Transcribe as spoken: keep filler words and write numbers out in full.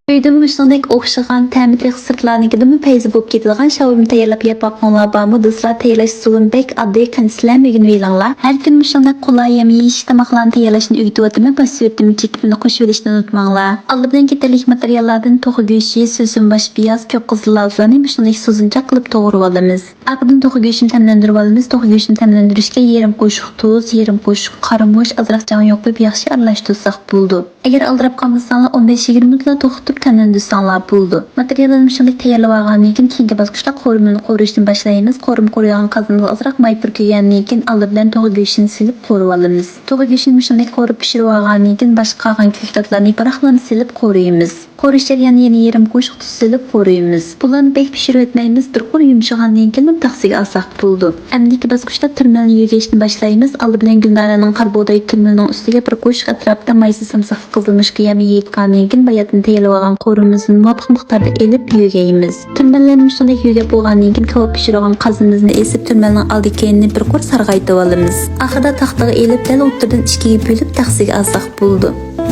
ئۆيدىمۇ مۇشۇنىڭدەك ئوخشىغان، تەمى تېخى سىرتلارنىڭكىدىنمۇ پەيزى بولۇپ كېتىدىغان شاۋۇرما تەييارلاپ يەپ باققۇڭلار بارمۇ؟ دوستلار، تەييارلاش ئۇسۇلىمۇ بەك ئاددىي، قېنى سىلەرمۇ ئۆگىنىۋېلىڭلار. ھەر كۈنى مۇشۇنداق قولاي ھەم يېيىش تاماقلارنى تەييارلاشنى ئۆگىتىۋاتىمەن، باش سۈرىتىمنى چېكىپ مېنى قوشۇۋېلىشنى ئۇنتۇماڭلار. ئالدى بىلەن كېتەرلىك ماتېرىياللاردىن توخۇ گۆشى، سۆسۈن باش پىياز، كۆك قىزىل لازلارنى مۇشۇنداق سوزۇنچاق قىلىپ توغرىۋالىمىز. ئارقىدىن توخۇ گۆشىنى تەملەندۈرۈۋالىمىز. توخۇ گۆشىنى تەملەندۈرۈشكە يېرىم قوشۇق تۇز، يېرىم قوشۇق قارىمۇچ، ئازراق جاڭيۇ قويۇپ ياخشى ئارىلاشتۇرساق بولىدۇ. ئەگەر ئالدىراپ قالمىساڭلار، ئون بەش يىگىرمە مىنۇتلا توختىتىپ تەملەندۈرسەڭلار بولىدۇ. ماتېرىياللارنى مۇشۇندەك تەييارلىۋالغاندىن كېيىن، كېيىنكى باسقۇچتا قورۇمىنى قورۇشتىن باشلايمىز. قورۇما قورۇيدىغان قازىنىمىزغا ئازراق ماي پۈركىگەندىن كېيىن، ئالدى بىلەن توخۇ گۆشىنى سېلىپ قورۇۋالىمىز. توخۇ گۆشىنى مۇشۇندەك قورۇپ پىشۇرۇۋالغاندىن كېيىن، باشقا قالغان كۆكتاتلارنى، پۇراقلارنى سېلىپ قورۇيمىز. قورۇش جەريانىدا يەنە يېرىم قوشۇق تۇز سېلىپ قورۇيمىز. بۇلارنى بەك پىشۇرۇۋەتمەيمىز، بىر قۇر يۇمشىغاندىن كېيىن تەخسىگە ئالساق بولىدۇ. ئەمدىكى باسقۇچتا تۈرمەلنى يۆگەشنى باشلايمىز. ئالدى بىلەن گۈلنارەنىڭ قارا بۇغداي تۈرمىلىنىڭ ئۈستىگە بىر قوشۇق ئەتراپىدا مايسىز سامساقلىق قىزىلمۇچ قىيامى يېيىپ قالغاندىن كېيىن، باياتىن تەييارلىۋالغان قورۇمىمىزدىن مۇۋاپىق مىقداردا ئېلىپ يۆگەيمىز. تۈرمەللەرنى مۇشۇندەك يۆگەپ بولغاندىن كېيىن، كاۋاپ پىشۇرىدىغان قازىنىمىزنى ئېسىپ، تۈرمەلنىڭ ئالدى كەينىنى بىر قۇر سارغايتىۋالىمىز. ئاخىرىدا تاختىغا ئېلىپ، دەل ئوتتۇرىدىن ئىككىگە بۆلۈپ تەخسىگە ئالساق بولىدۇ.